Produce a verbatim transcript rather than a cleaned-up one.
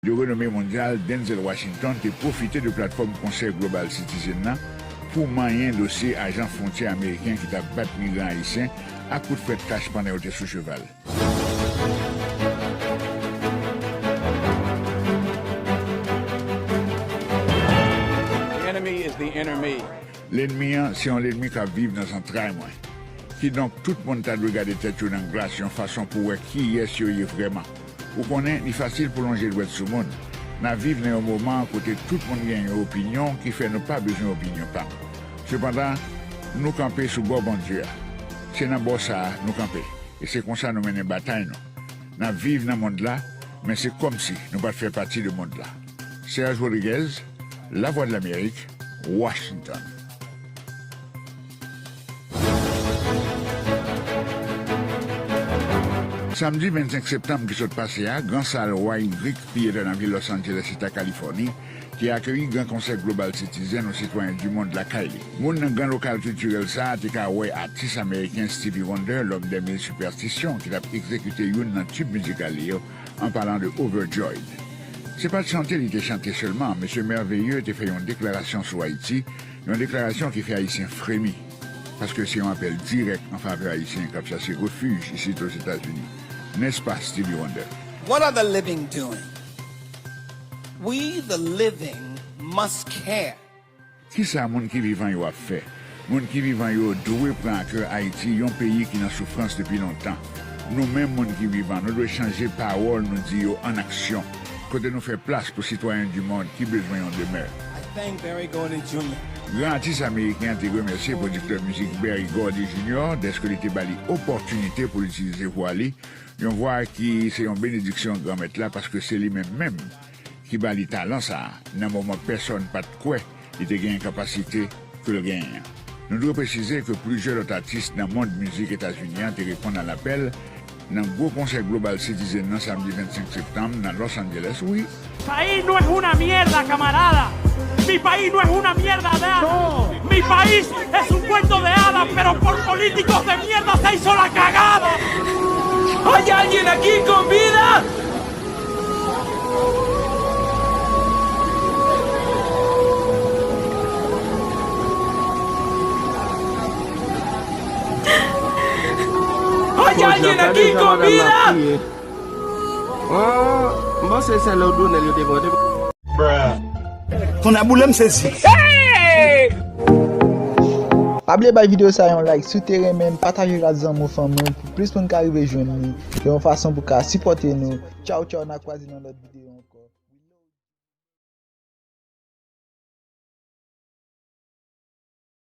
de renome mondyal Denzel Washington te pwofite de platfòm Konsèy Global Citizen nan pou manyen dosye ajan fwontyè ameriken ki t ap bat migran ayisyen ak kout frèt kach pandan yo te sou cheval. The enemy is the inner me. Lènmi an se yon lènmi k ap viv nan zantray mwen. Kidonk, tout moun ta dwe gade tèt yo nan glas yon fason pou wè kiyès yo ye vrèman. Ou konnen, li fasil pou lonje dwèt sou moun. N ap viv nan yon moman kote tout moun gen yon opinyon ki fè nou pa bezwen opinyon pa m. Sepandan, nou kanpe sou bò Bondye a. Se nan bò sa a nou kanpe, e se konsa nou mennen batay nou. N ap viv nan mond la, men se kòmsi nou pa t fè pati de mond la. Serge Rodriguez, Lavwadlamerik, Washington. Samdi vennsenk septanm ki sot pase a, Gran Sal Wine Greek Theater nan vil Los Angeles, Eta Kalifòni, te akeyi Gran Konsèy Global Citizen ou Sitwayen di Mond lakay li. Moun nan gran lokal kiltirèl sa a te ka wè atis ameriken Stevie Wonder, l'homme des mille superstitions, ki t ap egzekite youn nan tib mizikal li yo, an palan de Overjoyed. Se pa t chante li te chante sèlman, Mesye Merveilleux te fè yon deklarasyon sou Ayiti, yon deklarasyon ki fè Ayisyen fremi, paske se yon apèl dirèk an favè Ayisyen k ap chache refij isit Ozetazini. Nèspa, Stevie Wonder? What are the living doing? We, the living, must care. Kisa moun ki vivan yo ap fè? Moun ki vivan yo dwe pran a kè Ayiti, yon peyi ki nan soufrans depi lontan. Nou menm, moun ki vivan, nou dwe chanje pawòl nou di yo an aksyon, kote nou fè plas pou sitwayen di mond ki bezwen yon demè. I thank Berry Gordy Junior. Gran atis ameriken an te remèsye pwodiktè mizik Berry Gordy Junior dèske li te ba li opòtinite pou l itilize vwa li, yon vwa ki se yon benediksyon Granmèt la, paske se li menm menm ki ba li talan sa a nan moman pèsonn pa t kwè li te genyen kapasite ke l genyen an. Nou dwe presize ke plizyè lòt atis nan mond mizik Etazini an te reponn a lapèl nan gwo konsèy Global Citizen nan samdi vennsenk septanm nan Los Angeles, wi. País no es una mierda, camarada. Mi país no es una mierda, no. Mi país es un cuento de hadas, pero por políticos de mierda se hizo la cagada. ¿Hay alguien aquí con vida? Hay alguien aquí con vida? Oh, m panse se lè w donnen l yo te vote. Konn a boule m sezi. Pa bliye bay videyo sa yon like si w te renmen l, pataje l ak zanmi w, fanmi w pou plis moun ka rive jwenn li. Se yon fason pou ka sipòte nou. Tchaw tchaw, n a kwaze nan lòt videyo.